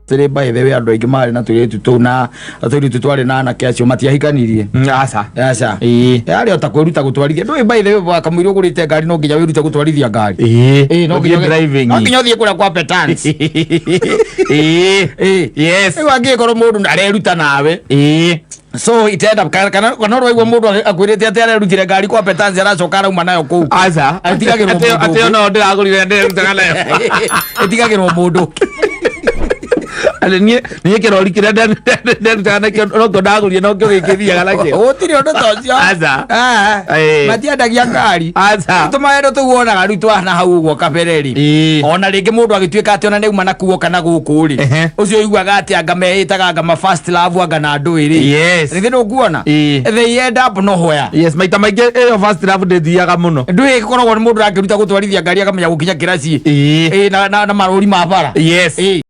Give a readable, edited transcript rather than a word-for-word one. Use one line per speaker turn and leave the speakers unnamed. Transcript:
Tĩrĩ, by the way, andũ aingĩ marĩ na tũirĩtu tũu na tũirĩtu twarĩ na anake acio matiahikanirie.
Aca.
Aca.
Ĩĩ.
Yarĩ o ta kwĩruta gũtwarithia. Ndũĩ, by the way, kamũira ũgũrĩte ngari no nginya wĩrute gũtwarithia ngari.
Ĩĩ.
Ĩĩ, no nginya
Ũthiĩ driving.
No nginya ũthiĩ kũrĩa kwa petans.
Ĩĩ.
Ĩĩ.
Yes.
Rĩu angĩkorwo mũndũ areruta nawe,
Ĩĩ.
so it end up kana ũraigua mũndũ akwĩrĩte atĩ arerutire ngari kwa petans, aracoka arauma nayo kũu.
Aca.
Ĩtigagĩrwo
Atĩ
mũndũ
atĩ
ũngĩ.
ona ndĩragũrire ndĩrerutaga nayo.
Ĩtigagĩrwo mũndũ.
Atĩ niĩ kĩrori kĩrĩa nderutaga nakĩo nokĩo ndagũrire, nokĩo gĩkĩthiaga nakĩo.
Gũtirĩ ũndũ ta ũcio.
Aca.
Ah,
Ĩĩ.
matiendagia ngari.
Aca.
Tũmaendo tũu wonaga rĩu twana hau ũguo kabere rĩ,
Ĩĩ.
ona rĩngĩ mũndũ agĩtuĩka atĩ ona nĩauma na kuo kana gũkũ rĩ, ũcio ũiguaga atĩ anga meĩtaga anga ma first love, anga na ndũĩ rĩ, rĩngĩ ndũkuona
Ĩĩ.
they end up nowhere.
Yes, maita maingĩ ĩyo first love ndĩthiaga mũno.
Ndũĩ ĩkoragwo nĩ mũndũ arakĩruta gũtwarithia ngari, akamenya gũkinya kĩraci.
Ĩĩ.
Ĩĩ, na marũri ma bara.
Yes.
Ĩĩ.